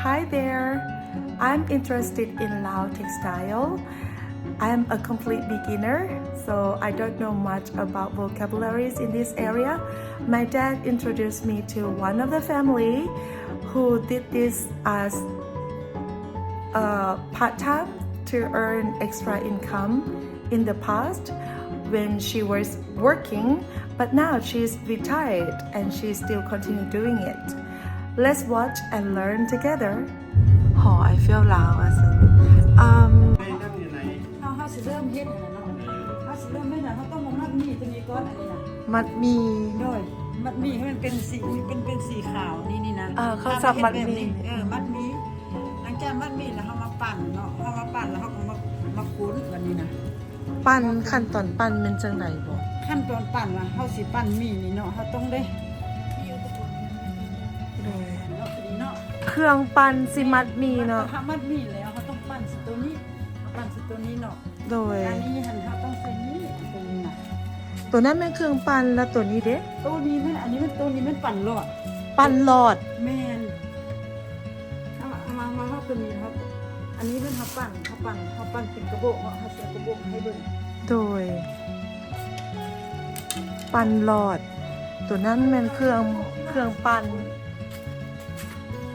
Hi there, I'm interested in Lao textile. I'm a complete beginner, so I don't know much about vocabularies in this area. My dad introduced me to one of the family who did this as a part-time to earn extra income in the past when she was working, but now she's retired and she still continue doing it. Let's watch and learn together. ຫໍໄອເຟວລາວວ່າຊັ້ນ. ອືມ ເຮົາ ເຮົາຊິເລີ່ມເຮັດຫັ້ນນະເນາະ ເຮົາຊິເລີ່ມເຮັດນະ ເຮົາຕ້ອງມາມັດໝີ້ຕົວນີ້ກ່ອນ ອັນນີ້ນະ ມັດໝີ້. ໂດຍ ມັດໝີ້ໃຫ້ມັນເປັນສີ ເປັນ ເປັນສີຂາວ ນີ້ ນີ້ນະ. ເອີ ເຂົາສັບມັດໝີ້ ເອີ ມັດໝີ້. ຫຼັງຈາກມັດໝີ້ແລ້ວ ເຮົາມາປັ່ນເນາະ ເຮົາມາປັ່ນແລ້ວ ເຮົາກໍມາ ມາກຸ້ນບັດນີ້ນະ. ປັ່ນ ຂັ້ນຕອນປັ່ນແມ່ນຈັ່ງໃດບໍ? ຂັ້ນຕອນປັ່ນວ່າ ເຮົາຊິປັ່ນໝີ້ນີ້ເນາະ ເຮົາຕ້ອງໄດ້ ໂດຍ ເນາະ ນີ້ເນາະ ເຄື່ອງປັ່ນຊິມັດໝີ້ເນາະ. ເຮົາມັດໝີ້ແລ້ວ ເຮົາຕ້ອງປັ່ນໃສ່ໂຕນີ້ ເຮົາປັ່ນໃສ່ໂຕນີ້ເນາະ. ໂດຍ ອັນນີ້ຫັ້ນ ເຮົາຕ້ອງໃສ່ໝີ້ ໂຕນີ້ນະ. ໂຕນັ້ນແມ່ນເຄື່ອງປັ່ນ ແລ້ວໂຕນີ້ເດ? ໂຕນີ້ແມ່ນ ອັນນີ້ແມ່ນ ໂຕນີ້ແມ່ນປັ່ນຫຼອດ ປັ່ນຫຼອດ. ແມ່ນ. ເອົາ ເອົາມາ ມາ ມາ ໂຕນີ້ເຮົາ ອັນນີ້ແມ່ນເຮົາປັ່ນ ເຮົາປັ່ນ ເຮົາປັ່ນເປັນກະບອກເນາະ ເຮົາຊິເອົາກະບອກມາໃຫ້ເບິ່ງ. ໂດຍ ປັ່ນຫຼອດ ໂຕນັ້ນແມ່ນເຄື່ອງ ເຄື່ອງປັ່ນ.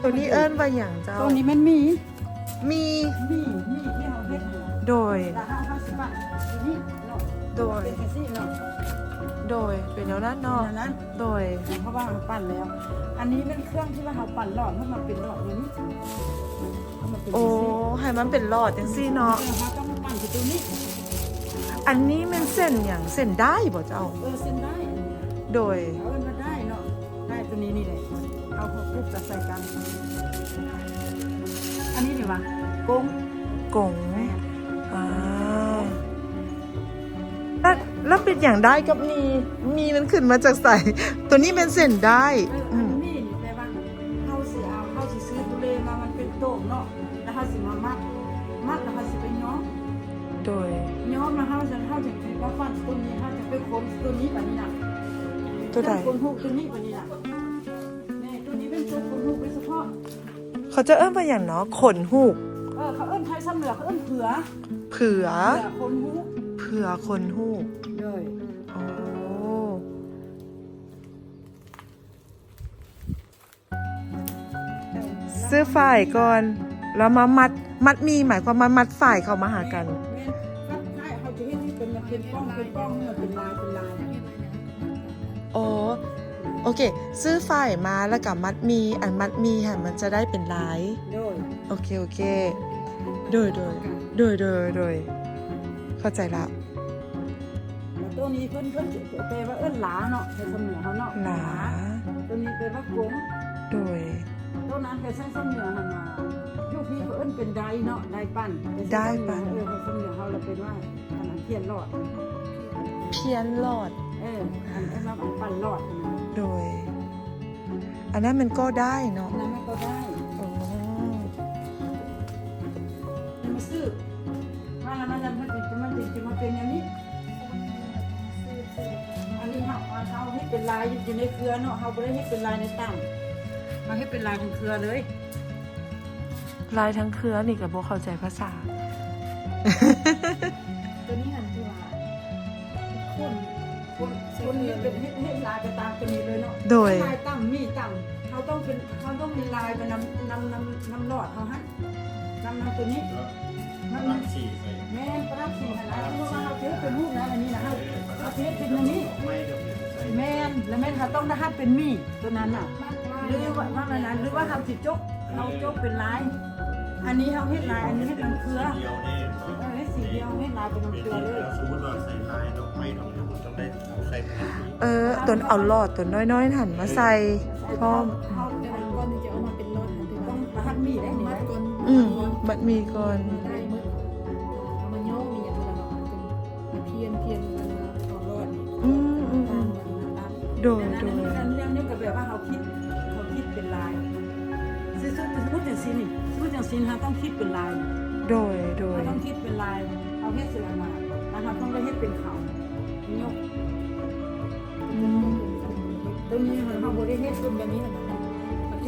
ໂຕນີ້ເອີ້ນວ່າຫຍັງເຈົ້າ? ໂຕນີ້ແມ່ນໝີ້ ໝີ້ ໝີ້ ໝີ້ທີ່ເຮົາເຮັດຫັ້ນນະ. ໂດຍ ແລ້ວເຮົາ ເຮົາຊິປັ່ນໂຕນີ້ເນາະ. ໂດຍ ເປັນຈັ່ງຊີ້ເນາະ. ໂດຍ ເປັນແນວນັ້ນເນາະ ເປັນແນວນັ້ນ. ໂດຍ ເພາະວ່າເຮົາປັ່ນແລ້ວ ອັນນີ້ແມ່ນເຄື່ອງທີ່ວ່າເຮົາປັ່ນຫຼອດ ເຮົາມາເປັນຫຼອດແບບນີ້ ເຮົາມາເປັນ ໂອ້ ຈັ່ງຊີ້ ໃຫ້ມັນເປັນຫຼອດຈັ່ງຊີ້ເນາະ. ເອີ ເຮົາຕ້ອງມາປັ່ນຄືໂຕນີ້. ອັນນີ້ແມ່ນເສັ້ນຫຍັງ? ເສັ້ນດ້າຍບໍເຈົ້າ? ເອີ ເສັ້ນດ້າຍ ໂດຍ ເຂົາເອີ້ນວ່າດ້າຍເນາະ. ໄດ້ໂຕນີ້ນີ້ແຫຼະ ເອົາ ເອົາປຸບກັບໃສ່ກັນ. ອັນນີ້ນີ້ຫວາ ກົງ ກົງ ແມ່ນ ອ່າ ແລ້ວ ແລ້ວເປັນຫຍັງດ້າຍກັບໝີ່? ໝີ່ມັນຂຶ້ນມາຈາກໃສ? ໂຕນີ້ແມ່ນເສັ້ນດ້າຍ. ເອີ ອືມ ອັນໝີ່ນີ້ແປວ່າ ເຮົາຊິເອົາ ເຮົາຊິຊື້ບູເຣມາ ມັນເປັນໂຕມເນາະ ແລ້ວເຮົາຊິມາມັດ ມັດແລ້ວເຮົາຊິໄປຍ້ອມ. ໂດຍ ຍ້ອມແລ້ວເຮົາ ເຮົາຈຶ່ງຊິມາຟັນໂຕນີ້ ເຮົາຈະໄປຂົນໂຕນີ້ບາດນີ້ນະ. ໂຕໃດ? ຂົນຫູກໂຕນີ້ບາດນີ້ນະ. ແມ່ນ ໂຕນີ້ເປັນໂຕຂົນຫູກໂດຍສະເພາະ. ເຂົາຈະເອີ້ນວ່າຫຍັງເນາະ? ຂົນຫູກ. ເອີ ເຂົາເອີ້ນ ໄທຊຳເໜືອເຂົາເອີ້ນເຜືອ. ເຜືອ. ເຜືອຂົນຫູກ. ເຜືອຂົນຫູກ. ໂດຍ. ໂອ້. ຊື້ຝ້າຍກ່ອນ ແລ້ວມາມັດ. ມັດໝີ່ໝາຍຄວາມວ່າມັດຝ້າຍເຂົ້າມາຫາກັນ. ແມ່ນ ມັດຝ້າຍ ເຮົາຈະເຮັດໃຫ້ເປັນ ເປັນປ່ອງ ເປັນປ່ອງ ໃຫ້ມັນເປັນລາຍ ເປັນລາຍ. ອໍ ໂອເຄ ຊື້ຝ້າຍມາແລ້ວກໍມັດໝີ່ ອັນມັດໝີ່ຫັ້ນມັນຈະໄດ້ເປັນລາຍ. ໂດຍ. ໂອເຄ ໂອເຄ ໂດຍ ໂດຍ ໂດຍ ໂດຍ ເຂົ້າໃຈລະ. ແລ້ວໂຕນີ້ເພິ່ນ ເພິ່ນແປວ່າເອີ້ນຫຼາເນາະ ໃນສຳນວນເຮົາເນາະ ຫຼາ. ໂຕນີ້ແປວ່າກົງ. ໂດຍ. ໂຕນັ້ນກໍໃຊ້ສຳນວນຫັ້ນນະ ຢູ່ພີ້ເຂົາເອີ້ນເປັນໄດເນາະ ໄດປັ່ນ. ໄດປັ່ນ. ເອີ ໃນສຳນວນເຮົາລະເປັນວ່າ ອັນນັ້ນພຽນຫຼອດ ພຽນຫຼອດ. ເອີ ອັນ ອັນນັ້ນອັນປັ່ນຫຼອດຫັ້ນນະ. ໂດຍ. ອັນນັ້ນແມ່ນກໍໄດ້ເນາະ. ອັນນັ້ນແມ່ນກໍໄດ້. ໂອ້ ມາຊື້ ມາລະ ມາລະ ມັນຈະ ມັນຈະ ຈະມາເປັນແນວນີ້. ອັນນີ້ເຮົາ ເຮົາເຮັດເປັນລາຍຢູ່ໃນເຄືອເນາະ ເຮົາບໍ່ໄດ້ເຮັດເປັນລາຍໃນຕ່ຳ ເຮົາເຮັດເປັນລາຍທັງເຄືອເລີຍ. ລາຍທັງເຄືອນີ້ກໍບໍ່ເຂົ້າໃຈພາສາ. ໂຕນີ້ຫັ້ນຄືວ່າຄົນ ຄົນ ຄົນເຮັດເປັນ ເຮັດ ເຮັດລາຍໄປຕາມໂຕນີ້ເລີຍເນາະ. ໂດຍ. ລາຍຕ່ຳ ມີຕ່ຳ ເຮົາຕ້ອງເປັນ ເຮົາຕ້ອງມີລາຍໄປນຳ ນຳ ນຳ ນຳຫຼອດເຮົາຫັ້ນ ນຳ ນຳໂຕນີ້ ມັນ ປະດັບສີໃສ່. ແມ່ນ ປະດັບສີຫັ້ນນະ. ສົມມຸດວ່າເຮົາຊິເຮັດເປັນຮູບນັ້ນອັນນີ້ນະ ເຮົາ ເຮົາຊິເຮັດເປັນອັນນີ້. ແມ່ນ ແລ້ວແມ່ນເຮົາຕ້ອງໄດ້ຮັບເປັນໝີ່ໂຕນັ້ນນະ ຫຼືວ່າ ວ່າແນວນັ້ນ ຫຼືວ່າເຮົາຊິຈົກ ເຮົາຈົກເປັນລາຍ. ອັນນີ້ເຮົາເຮັດລາຍ ອັນນີ້ເຮັດນຳເຄືອ. ເອີ ເຮັດສີດຽວ ເຮັດລາຍເປັນນຳເຄືອເລີຍ. ສົມມຸດວ່າໃສ່ລາຍດອກໄມ້ດອກຫຍັງ ມັນຕ້ອງໄດ້ເອົາໃສ່ ເອີ ຕົນເອົາຫຼອດຕົວນ້ອຍໆຫັ້ນມາໃສ່ພ້ອມ. ເຮົາ ເຮົາ ກ່ອນທີ່ຈະເອົາມາເປັນຫຼອດຫັ້ນ ຕ້ອງຮັດໝີ່ໄດ້ ມັດກ່ອນ. ອືມ ມັດໝີ່ກ່ອນ. ໄດ້ໝົດ ເອົາມາຍ້ອມອີ່ຫຍັງແລ້ວເນາະ ພຽນ ພຽນ ເອົາຫຼອດ. ອືມ ອືມ ອືມ. ໂດຍ ໂດຍ. ເລື່ອງນີ້ກໍແບບວ່າເຮົາຄິດ ເຮົາຄິດເປັນລາຍ. ສົມມຸດ ສົມມຸດຈັ່ງຊີ້ນີ້ ສົມມຸດຈັ່ງຊີ້ ເຮົາຕ້ອງຄິດເປັນລາຍ. ໂດຍ ໂດຍ. ເຮົາຕ້ອງຄິດເປັນລາຍ ເຮົາເຮັດຊື່ອັນນັ້ນ ແລ້ວເຮົາຕ້ອງໄດ້ເຮັດເປັນເຂົາ ຍົກ. ອືມ ໂຕນີ້ເຮົາບໍ່ໄດ້ເຮັດເປັນແບບນີ້ນະ.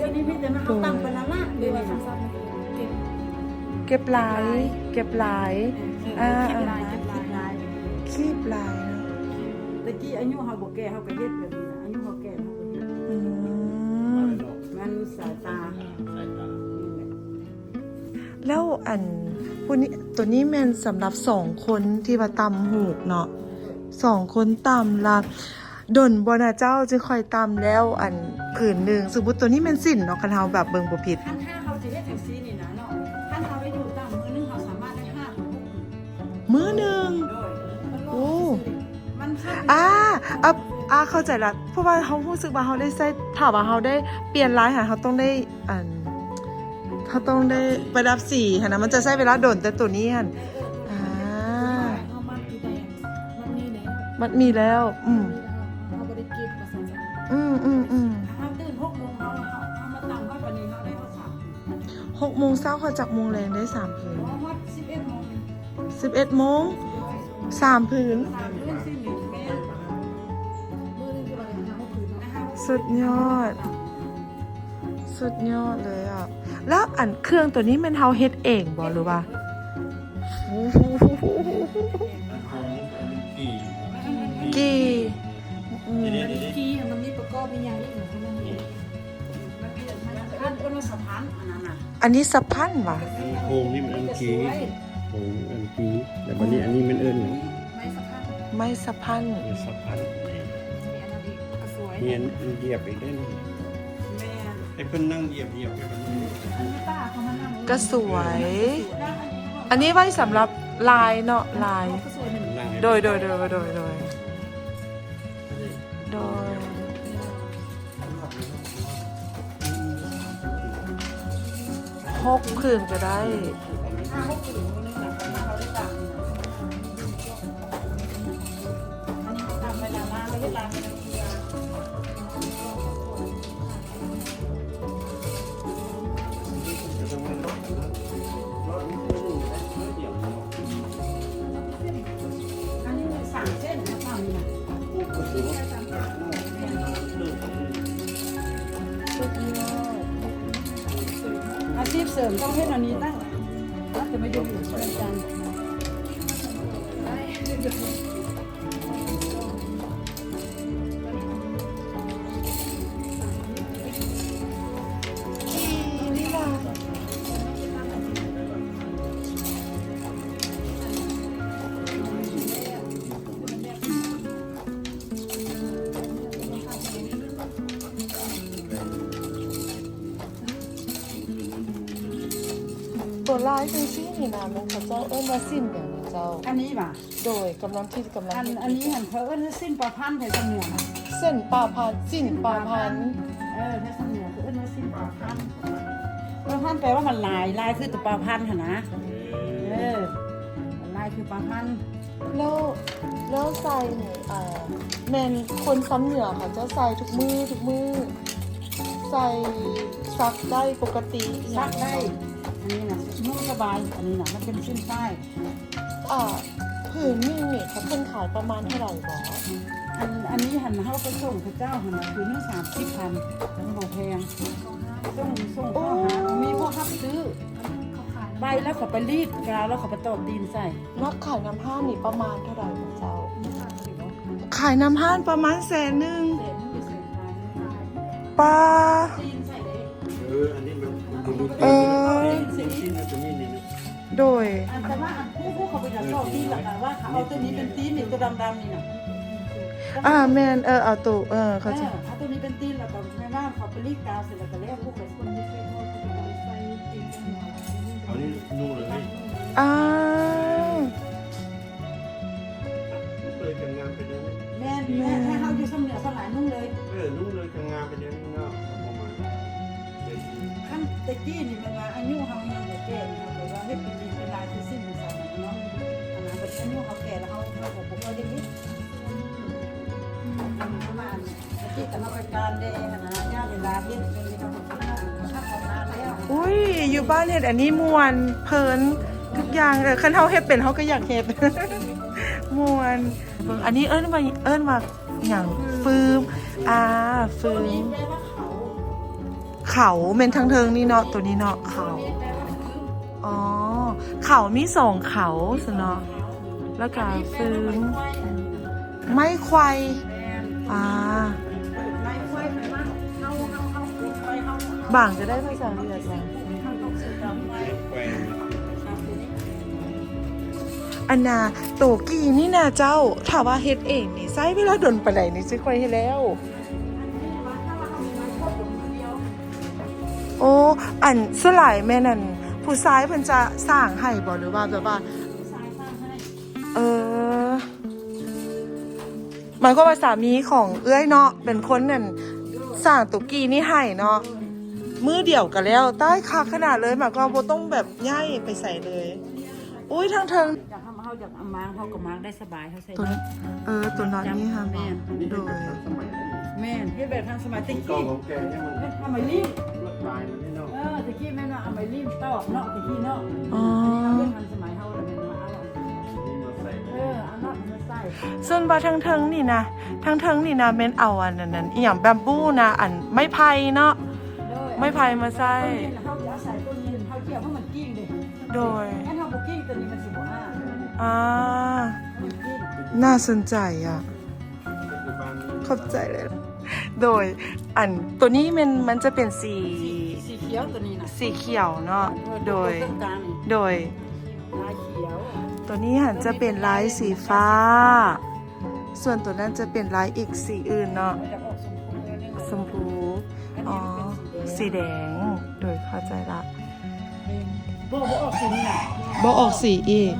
ດຽວນີ້ມີແຕ່ມາເອົາຕຳໄປລະລະ ເດ ເກັບ ເກັບຫຼາຍ ເກັບຫຼາຍ ເອີ ອ່າ ເກັບຫຼາຍ ເກັບຫຼາຍ ຄີບຫຼາຍເນາະ. ແຕ່ກີ້ອາຍຸເຮົາບໍ່ແກ່ ເຮົາກໍເຮັດແບບນີ້ລະ ອາຍຸເຮົາແກ່ເຮົາກໍເຮັດ. ອືມ ງານສາຍຕາ ສາຍຕາ ແລ້ວອັນຜູ້ນີ້ ໂຕນີ້ແມ່ນສຳລັບສອງຄົນທີ່ວ່າຕຳຫູກເນາະ ສອງຄົນຕຳລະ ດົນບໍ່ນະເຈົ້າຈຶ່ງຄ່ອຍຕຳແລ້ວ ອັນຜືນໜຶ່ງ ສົມມຸດໂຕນີ້ແມ່ນສິ້ນເນາະ ຄັນເຮົາແບບເບິ່ງບໍ່ຜິດ. ຄັນຖ້າເຮົາຈະເຮັດຈັ່ງຊີ້ນີ້ນະເນາະ ຄັນເຮົາໄດ້ຢູ່ຕາມມື້ໜຶ່ງ ເຮົາສາມາດໄດ້ຫ້າ ມື້ໜຶ່ງ ໂດຍ ໂອ້ ມັນອ່າ ອ່າ ເຂົ້າໃຈລະ ເພາະວ່າເຮົາຮູ້ສຶກວ່າເຮົາໄດ້ໃຊ້ ຖ້າວ່າເຮົາໄດ້ປ່ຽນລາຍຫັ້ນ ເຮົາຕ້ອງໄດ້ ອັນ ເຮົາຕ້ອງໄດ້ປະດັບສີຫັ້ນນະ ມັນຈະໃຊ້ເວລາດົນ ແຕ່ໂຕນີ້ຫັ້ນ ອ່າ ມັດມີແລ້ວ ອືມ ອືມໆໆ ເຮົາຕື່ນຫົກໂມງ ເຮົາ ເຮົາ ເຮົາມາຕຳຮອດປານນີ້ ເຮົາໄດ້ຮອດສາມ ຫົກໂມງເຊົ້າຮອດຈັກໂມງແລງ ໄດ້ສາມຜືນ ຮອດສິບເອັດໂມງ ສິບເອັດໂມງ ສາມຜືນ ສຸດຍອດ ສຸດຍອດເລີຍອະ. ແລ້ວອັນເຄື່ອງໂຕນີ້ແມ່ນເຮົາເຮັດເອງບໍ່ ຫຼືວ່າ ກີ່ ກີ່ ມັນມີປະກອບມີຫຍັງອີກ ມັນມີ ອັນນີ້ສະພັນ ອັນນັ້ນນະ ອັນນີ້ສະພັນຫວາ? ອັນໂຮງນີ້ມັນອັນກີ ໂຮງອັນກີ ແລ້ວບັດນີ້ອັນນີ້ແມ່ນເອີ້ນຫຍັງ? ໄມ້ສະພັນ ໄມ້ສະພັນ ໄມ້ສະພັນ ແມ່ນ ກະສວຍ ແມ່ນ ມັນຢຽບໄປໄດ້ນີ້ ແມ່ນ ໃຫ້ເພິ່ນນັ່ງຢຽບໆ ໃຫ້ມັນ ກະສວຍ ອັນນີ້ໄວ້ສຳລັບລາຍເນາະ ລາຍ ໂດຍ ໂດຍ ໂດຍ ໂດຍ ໂດຍ ໂດຍ ຫົກຜືນກໍໄດ້. ອາຊີບເສີມຕ້ອງເຮັດອັນນີ້ຕັ້ງ ແຕ່ມາຢູ່ເມືອງຈັນ. ຕົວລາຍຈັ່ງຊີ້ນີ້ນະ ແມ່ນເຂົາເຈົ້າເອີ້ນວ່າສິ້ນຫຍັງນະເຈົ້າ? ອັນນີ້ຫວາ? ໂດຍ ກຳລັງຄິດ ກຳລັງ ອັນ ຄິດ ອັນນີ້ຫັ້ນເຂົາເອີ້ນວ່າສິ້ນປາພັນ ໄທສຳເໜືອນະ ເສັ້ນປາພັນ ສິ້ນປາພັນ ເອີ ໄທສຳເໜືອນເຂົາເອີ້ນວ່າສິ້ນປາພັນ. ປາພັນແປວ່າມັນລາຍ ລາຍຄືຕົວປາພັນຫັ້ນນະ ເອີ ລາຍຄືປາພັນ. ແລ້ວ ແລ້ວໃສ່ນີ້ ເອີ ແມ່ນຄົນຊຳເໜືອເຂົາເຈົ້າໃສ່ທຸກມື້ ທຸກມື້ ໃສ່ ຊັກໄດ້ປົກກະຕິ ຊັກໄດ້. ອັນນີ້ນະ ນຸ່ງສະບາຍ ອັນນີ້ນະ ມັນເປັນສິ້ນຝ້າຍ. ອ່າ ຜືນໜຶ່ງນີ້ ເພິ່ນຂາຍປະມານເທົ່າໃດບໍ? ອັນ ອັນນີ້ຫັ້ນ ເຮົາໄປສົ່ງເຂົາເຈົ້າຫັ້ນນະ ຜືນໜຶ່ງສາມສິບພັນ ມັນບໍ່ແພງ. ສົ່ງ ສົ່ງເຂົ້າຫາ ໂອ້ ມີຜູ້ຮັບຊື້ ໄປແລ້ວເຂົາໄປລີດກາວ ແລ້ວເຂົາໄປຕໍ່ຕີນໃສ່. ນັກຂາຍນຳຫ້າງນີ້ປະມານເທົ່າໃດເຈົ້າ? ຂາຍນຳຫ້າງປະມານແສນໜຶ່ງ. ປາ ເອີ ອັນນີ້ມັນ ເອີ ໂດຍ ອັນ ແຕ່ວ່າອັນຜູ້ ຜູ້ເຂົາໄປຢາກຊອກທີ່ລະກະວ່າເຂົາເອົາໂຕນີ້ເປັນຕີນນີ້ ໂຕດຳໆນີ້ນະ. ອ່າ ແມ່ນ ເອີ ເອົາໂຕ ເອີ ເຂົາຈະ ເອີ ເອົາໂຕນີ້ເປັນຕີນ ລະກະໃຫ້ວ່າເຂົາໄປລີດກາວເສັດ ລະກະແລ້ວ ຜູ້ເຂົາ ອັນນີ້ນຸ່ງເລີຍ ອ່າ ນຸ່ງເລີຍ ແມ່ນ ແມ່ນ ແມ່ນ ໃຫ້ເຮົາຢູ່ຊຳເໜືອສ່ວນຫຼາຍນຸ່ງເລີຍ ເອີ ນຸ່ງເລີຍ ງາມໄປເດີເນາະ. ຄັນແຕ່ກີ້ນີ້ແມ່ນວ່າອາຍຸເຮົາຍັງບໍ່ແກ່ນີ້ ເຮົາກໍວ່າເຮັດເປັນດີເປັນຫຼາຍຄືສິ້ນເປັນສັນເນາະ. ອັນນັ້ນບັດອາຍຸເຮົາແກ່ແລ້ວ ເຮົາ ເຮົາກໍບໍ່ຄ່ອຍໄດ້ເຮັດ ປະມານ ແຕ່ກີ້ກໍມາໄປການແດ່ຫັ້ນນະ ຍາມເວລາເຮັດເປັນເຮົາກໍ ອຸ້ຍ ຢູ່ບ້ານເຮັດອັນນີ້ມ່ວນ ເພີນ ທຸກຢ່າງ ເອີ ຄັນເຮົາເຮັດເປັນ ເຮົາກໍຢາກເຮັດ ມ່ວນ. ເບິ່ງ ອັນນີ້ເອີ້ນວ່າ ເອີ້ນວ່າຫຍັງ? ຟືມ ອ່າ ຟືມ ໂຕນີ້ແປວ່າເຂົາ ເຂົາແມ່ນທາງເທິງນີ້ເນາະ ໂຕນີ້ເນາະ ເຂົາ ອໍ ເຂົາມີສອງເຂົາຊັ້ນເນາະ ແລ້ວກະຟືນ ໄມ້ໄຂວ່ ອ່າ ບາງຈະໄດ້ພາສາອັງກິດຫວາ? ອັນນ່າ ໂຕກີ້ນີ້ນະເຈົ້າ ຖ້າວ່າເຮັດເອງນີ້ ໃຊ້ເວລາດົນປານໃດນີ້ ຊິຄ່ອຍເຮັດແລ້ວ? ໂອ້ ອັນສ່ວນຫຼາຍແມ່ນ ອັນ ຜູ້ຊາຍເພິ່ນຈະສ້າງໃຫ້ບໍ່ ຫຼືວ່າແບບວ່າ ເອີ ໝາຍຄວາມວ່າສາມີຂອງເອື້ອຍເນາະ ເປັນຄົນ ອັນ ສ້າງໂຕກີ້ນີ້ໃຫ້ເນາະ ມື້ດຽວກະແລ້ວ. ຕາຍ ຄັກຂະໜາດເລີຍ ໝາຍຄວາມວ່າບໍ່ຕ້ອງແບບຍ້າຍໄປໃສເລີຍ. ໂອ້ຍ ທາງເທິງ ເຮົາຢາກເອົາມາ ເຮົາກໍມາໄດ້ສະບາຍ ເຮົາໃສ່ ໂຕ ເອີ ໂຕນອນນີ້ຫັ້ນ ແມ່ນ ໂດຍ ແມ່ນ ເຮັດແບບທັນສະໄໝ. ແຕ່ກີ້ ເກົ່າເກົ່າແກ່ຍັງ ເຮັດຜ້າໄໝລີ້ ລວດລາຍມັນນີ້ເນາະ. ເອີ ແຕ່ກີ້ແມ່ນວ່າເອົາໄມ້ລີ້ຕອກເນາະ ແຕ່ກີ້ເນາະ. ອໍ ອັນນີ້ເຮົາເຮັດທັນສະໄໝ ເຮົາລະແມ່ນວ່າເອົາ ເອີ ເອົາເນາະ ມາໃສ່. ສ່ວນວ່າທາງເທິງນີ້ນະ ທາງເທິງນີ້ນະ ແມ່ນເອົາອັນນັ້ນ ອີ່ຫຍັງ ແບມບູນະ ອັນໄມ້ໄຜ່ເນາະ ໂດຍ ໄມ້ໄຜ່ມາໃສ່. ເຮົາຈະອາໄສໂຕນີ້ ເຮົາຈະເອົາໃຫ້ມັນກິ້ງເດ້. ໂດຍ ຖ້າເຮົາບໍ່ກິ້ງໂຕນີ້ມັນຊິບໍ່ອ້າ. ອ່າ ມັນກິ້ງ ໜ້າສົນໃຈອະ ຂອບໃຈຫຼາຍ. ໂດຍ ອັນ ໂຕນີ້ແມ່ນ ມັນຈະເປັນສີ ສີ ສີຂຽວ ໂຕນີ້ນະ ສີຂຽວເນາະ. ໂດຍ ໂດຍ ໂຕນີ້ຫັ້ນຈະເປັນລາຍສີຟ້າ ສ່ວນໂຕນັ້ນຈະເປັນລາຍອີກສີອື່ນເນາະ ຊົມພູ. ອໍ ສີແດງ ໂດຍ ເຂົ້າໃຈລະ. ບໍ່ ບໍ່ອອກສີນີ້ນະ ບໍ່ອອກສີອີກ.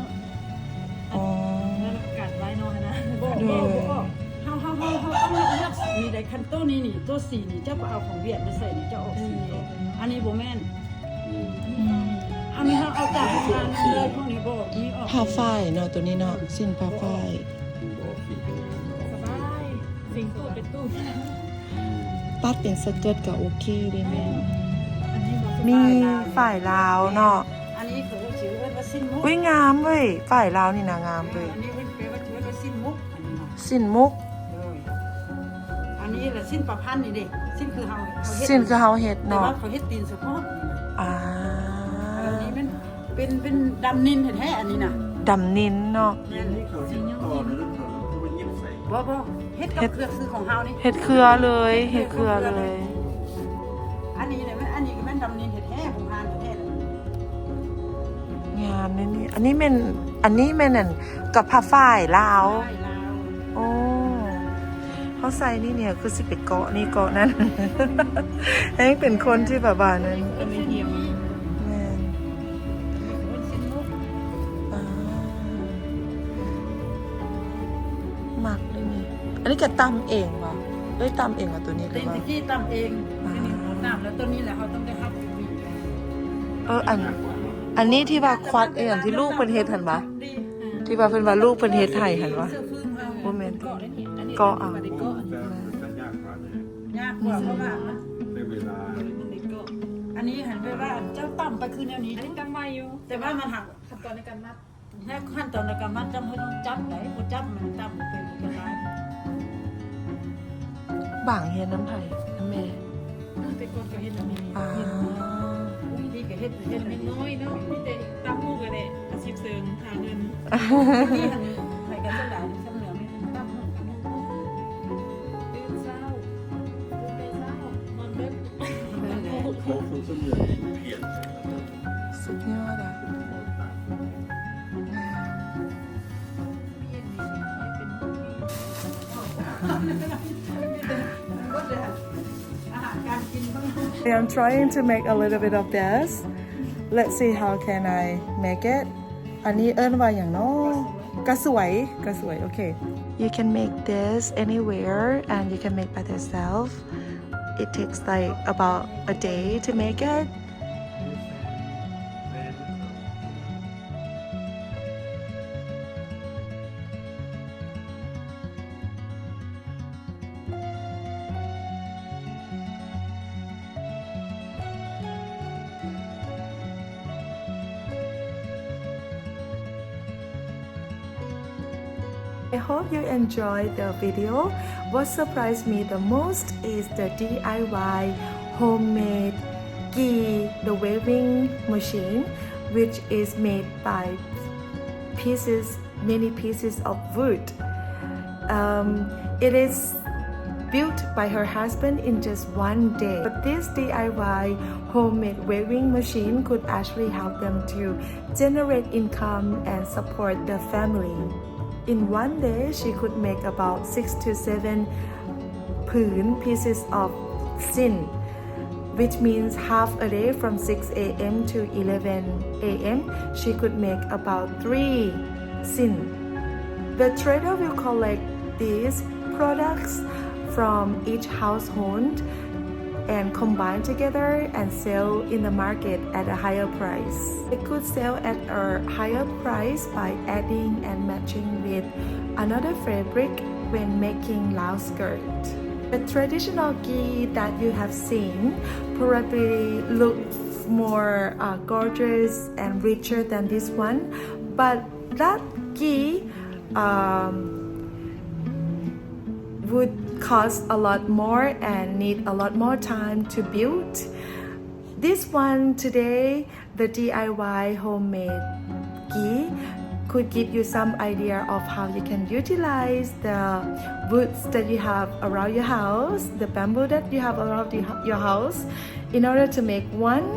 ອໍ ກັນໄວ້ເນາະຫັ້ນນະ. ບໍ່ ບໍ່ ບໍ່ອອກ. ເຮົາ ເຮົາ ເຮົາ ເຮົາຕ້ອງເລືອກສີນີ້ໄດ໋. ຄັນໂຕນີ້ນີ້ ໂຕສີນີ້ ເຈົ້າໄປເອົາຂອງຫວຽດມາໃສ່ນີ້ ເຈົ້າອອກສີ. ອັນນີ້ບໍ່ແມ່ນ. ອັນນີ້ເຮົາເອົາຈາກໂຮງງານເລີຍ. ພວກນີ້ບໍ່ມີອອກ. ຜ້າຝ້າຍເນາະ ໂຕນີ້ເນາະ ສິ້ນຜ້າຝ້າຍ. ສະບາຍ ສິງຕູດເປັນຕູດ. ຕັດເປັນສະເກີດກໍໂອເຄເດ້ແມ່. ມີຝ້າຍລາວເນາະ. ອັນນີ້ເຂົາຊິເອີ້ນວ່າສິ້ນມຸກ. ອຸ້ຍ ງາມເວີ້ຍ ຝ້າຍລາວນີ້ນະ ງາມເວີ້ຍ. ອັນນີ້ເພິ່ນແປວ່າ ຊິເອີ້ນວ່າສິ້ນມຸກ ອັນນີ້ນະ. ສິ້ນມຸກ. ໂດຍ ອັນນີ້ລະສິ້ນປາພັນນີ້ເດ້. ສິ້ນຄືເຮົາ ເຮົາເຮັດ ສິ້ນຄືເຮົາເຮັດເນາະ ແຕ່ວ່າເຂົາເຮັດຕີນສະເພາະ. ອ່າ ອັນນີ້ແມ່ນ ເປັນ ເປັນດຳນິນແທ້ໆ ອັນນີ້ນະ. ດຳນິນເນາະ. ແມ່ນ ບໍ່ ບໍ່ ເຮັດກັບເຄືອ ຄືຂອງເຮົານີ້ ເຮັດເຄືອເລີຍ ເຮັດເຄືອເລີຍ. ອັນນີ້ນະແມ່ນ ອັນນີ້ກໍແມ່ນດຳນິນແທ້ໆ ຂອງເຮົາແທ້ໆ. ງາມເດ້ນີ້. ອັນນີ້ແມ່ນ ອັນນີ້ແມ່ນ ອັນ ກັບຜ້າຝ້າຍລາວ. ຝ້າຍລາວ. ໂອ້ ເຮົາໃສ່ນີ້ ນີ້ຄືຊິໄປເກາະນີ້ເກາະນັ້ນ ແຮ່ງເປັນຄົນທີ່ແບບວ່ານັ້ນ. ແມ່ນ ອ່າ ມັກເດ້ນີ້. ອັນນີ້ກໍຕຳເອງບໍ່? ເອີຍ ຕຳເອງບໍ່ ໂຕນີ້ ຫຼືວ່າ ຕະກີ້ຕຳເອງ. ອ່າ ອັນນີ້ເຮົາຕຳແລ້ວ ໂຕນີ້ແຫຼະ ເຮົາຕ້ອງໄດ້ຮັບຢູ່ນີ້. ເອີ ອັນ ອັນນີ້ທີ່ວ່າຄວັດອີ່ຫຍັງທີ່ລູກເພິ່ນເຮັດຫັ້ນຫວາ? ທີ່ວ່າເພິ່ນວ່າລູກເພິ່ນເຮັດໃຫ້ຫັ້ນຫວາ? ບໍ່ແມ່ນ ເກາະເອົາ. ຍາກກວ່າ ເພາະວ່າມັນ ອັນນີ້ຫັ້ນແປວ່າເຈົ້າຕຳໄປຄືແນວນີ້ ອັນນີ້ຕຳໄວຢູ່ ແຕ່ວ່າມັນຫາກ ຂັ້ນຕອນໃນການມັດ ແນວຂັ້ນຕອນໃນການມັດ ຈຳເຮົາຕ້ອງຈັບໄດ໋ ບໍ່ຈັບມັນຕຳບໍ່ເປັນ ມັນກໍລາຍ. ບາງຮຽນນຳໃຜ? ນຳແມ່. ແຕ່ກ່ອນກໍເຮັດນຳແມ່. ອ່າ ເຮັດ ພີ່ກໍເຮັດ ເຮັດ ຍັງນ້ອຍເນາະ ມີແຕ່ຕຳໝູກແຫຼະ ອາຊີບເສີມຫາເງິນ. ນີ້ຫັ້ນ ໃຜກໍສະຫຼາຍ ສຳເໜືອແມ່ນຕຳໝູກ. ຕື່ນເຊົ້າ ຕື່ນແຕ່ເຊົ້າ ນອນເດິກ. ສຸດຍອດອະ. I am trying to make a little bit of this. Let's see how can I make it. ອັນນີ້ເອີ້ນວ່າຫຍັງເນາະ? ກະສວຍ ກະສວຍ. Okay. You can make this anywhere and you can make by yourself. It takes, like, about a day to make it. I hope you enjoy the video. What surprised me the most is the D I Y homemade gi, the weaving machine, which is made by pieces, many pieces of wood. Um, it is built by her husband in just one day. But this D I Y homemade weaving machine could actually help them to generate income and support the family. In one day, she could make about six to seven ຜືນ pieces of ສິ້ນ which means half a day from six a.m. to eleven a.m. She could make about three ສິ້ນ. The trader will collect these products from each household and combine together and sell in the market at a higher price. They could sell at a higher price by adding and matching with another fabric when making lao skirt. The traditional gi that you have seen probably looks more uh, gorgeous and richer than this one, but that gi um, would cost a lot more and need a lot more time to build. This one today, the D I Y homemade gi could give you some idea of how you can utilize the woods that you have around your house, the bamboo that you have around the, your house, in order to make one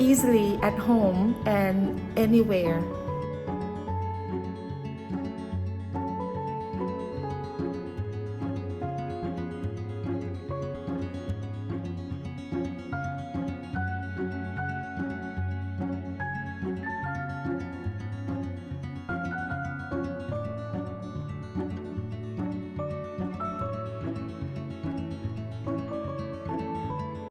easily at home and anywhere.